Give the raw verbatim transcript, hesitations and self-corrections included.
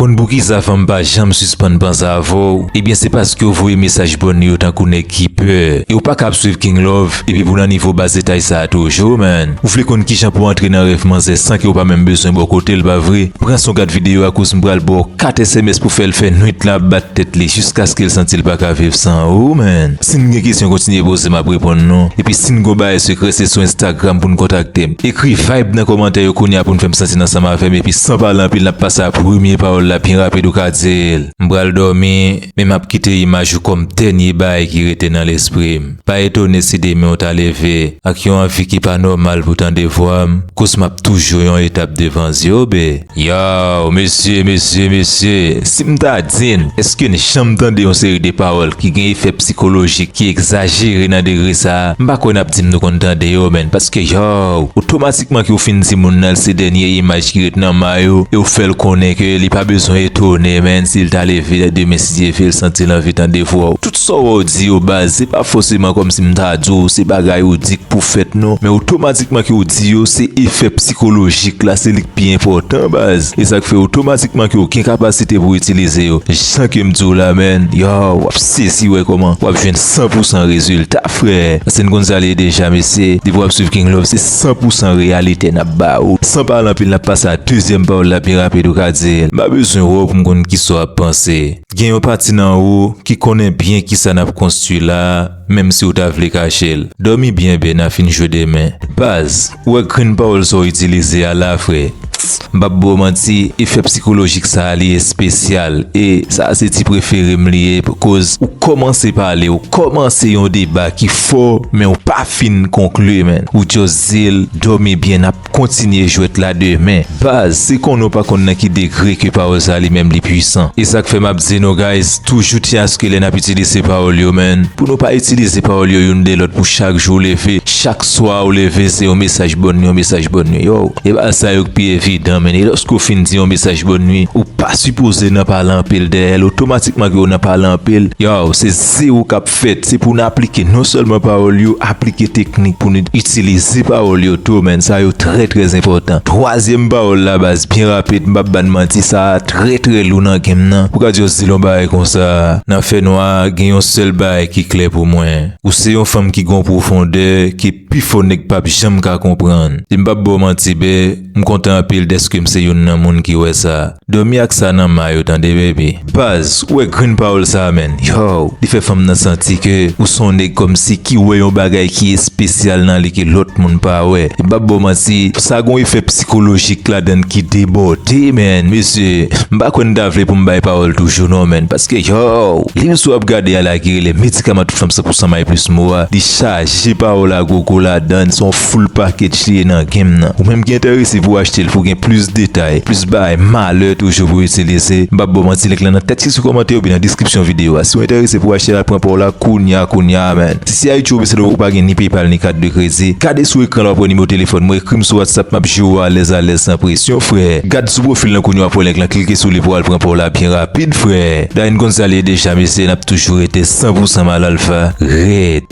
Konn poukisa fanm pa janm sispann panse avè w? Ebyen, se paske w voye mesaj bòn yo tankou nèg ki pè. E w pa ka ap swiv King Love, epi pou nan nivo bas etay sa a toujou, man. Ou vle konn kijan pou antre nan rèv manzè san ke w pa menm bezwen bò kote l, pa vre? Pran son gad videyo a, koz m pral ba w kat S M S pou fè l fè nwit lan ap bat tèt li jiskaske l santi l pa ka viv san ou, man. Si n gen kesyon, kontinye poze m, m ap reponn nou. Epi si n gon bagay sekrè, se sou Instagram pou n kontakte m. Ekri vibe nan kòmantè yo kounye a pou n fè m santi n ansanm avè m. Epi san pale anpil, n ap pase a premye pawòl la byen rapid, ou ka di l: M pral dòmi, men m ap kite imaj ou kòm dènye bagay ki rete nan lespri m. Pa etone si demen w ta leve ak yon anvi ki pa nòmal pou tande vwa m, koz m ap toujou yon etap devan zye w, be. Yow, mesye, mesye, mesye, si m ta di n, èske n janm tande yon seri de pawòl ki gen efè sikolojik ki egzajere nan degre sa a? M pa kwè n ap di m nou konn tande yo, man, paske, yow, otomatikman ke w fin di moun nan se dènye imaj ki ret nan may ou, e w fè l konnen ke li pa bezwen etone, man, si l ta leve demen, si Dye vle, l santi l anvi tande vwa w. Tout sa w wè w di yo, baz, se pa fòseman kòmsi m ta di w se bagay ou di k pou fèt, non, men otomatikman ke w di yo, se efè sikolojik la, se li k pi enpòtan, baz. E sa k fè otomatikman ke w gen kapasite pou w itilize yo. Jan ke m di w la, man, yow, w ap sezi wè kòman w ap jwenn san pou san rezilta, frè. Paske n konn sa l ye deja, mesye. Depi w ap swiv King Love, se san pou san reyalite n ap ba ou. San pale anpil, n ap pase a dezyèm pawòl la byen rapid, ou ka di l. M pa bezwen wè w pou m konn kisa w ap panse. Gen yon pati nan ou ki konnen byen kisa n ap konstwi la, menm si w ta vle kache l. Dòmi byen, be, n a fin jwe demen. Baz, ou wè grenn pawòl sa w itilize a la, frè. M p ap ba w manti, efè sikolojik sa a, li espesyal. E sa a se ti prefere m li ye, koz ou kòmanse pale, ou kòmanse yon deba ki fò, men ou pa fin konkli, man. Ou just di l, dòmi byen, n ap kontinye jwèt la demen. Baz, se konnen w pa konn nan ki degre ke pawòl sa a li menm li pwisan. E sa k fè m ap di nou, guys, toujou tyen aske lè n ap itilize pawòl yo, man, pou nou pa itilize pawòl yo youn de lòt pou chak jou w leve, chak swa w leve, se yon mesaj bòn nwi, yon mesaj bòn nwi. Yow, e pa sa yo k pi evidan, man. E lòske w fin di yon mesaj bòn nwi, ou pa sipoze nan pale anpil dèyè l, otomatikman ke w nan pale anpil. Yow, se zewo k ap fèt. Se pou n aplike non sèlman pawòl yo, aplike teknik pou nou itilize pawòl yo tou, man. Sa yo trè, trè enpòtan. Twazyèm pawòl la, baz, byen rapid, m p ap ba n manti, sa a trè, trè lou nan game nan. Ou ka just di l yon bagay konsa, nan fènwa, gen yon sèl bagay ki klè pou mwen. Ou se yon fanm ki gon pwofondè, ke pifò nèg p ap janm ka konprann. E m p ap ba w manti, be, m kontan anpil dèske m se youn nan moun ki wè sa. Dòmi ak sa nan may ou, tande, baby. Baz, ou wè grenn pawòl sa a, man. Yow, li fè fanm nan santi ke ou se yon nèg kòmsi ki wè yon bagay ki espesyal nan li ke lòt moun pa wè. E m p ap ba w manti, sa gon efè sikolojik ladan l ki debòde, man. Mesye, m pa kwè n ta vle pou m bay pawòl toujou, non, man. Paske, yow, liv sa w ap gade a la ki rele Medikaman Tout Fanm san pou san May Plis Mo a, li chaje pawòl a gogo ladan l, se yon full package li ye nan game nan. Ou menm ki enterese pou w achte l, pou w gen plis detay, plis bagay malè toujou pou w itilize, m p ap ba w manti, link lan nan tèks ki sou kòmantè oubyen nan deskripsyon videyo a. Si w enterese pou w achte l, al pran pa w la kounya, kounya, man. Si se Ayiti w oubyen se lè w pa gen ni PayPal ni kat de kredi, gade sou ekran la, w ap wè nimewo telefòn mwen, ekri m sou WhatsApp, m ap jere w alèz, alèz, san presyon, frè. Gad sou pwofil lan kounya, w ap wè link lan, klike sou li pou w al pran pa w la byen rapid, frè. Dayè n konn sa l ye deja, mesye, n ap toujou rete san pou san Mal Alfa. Red.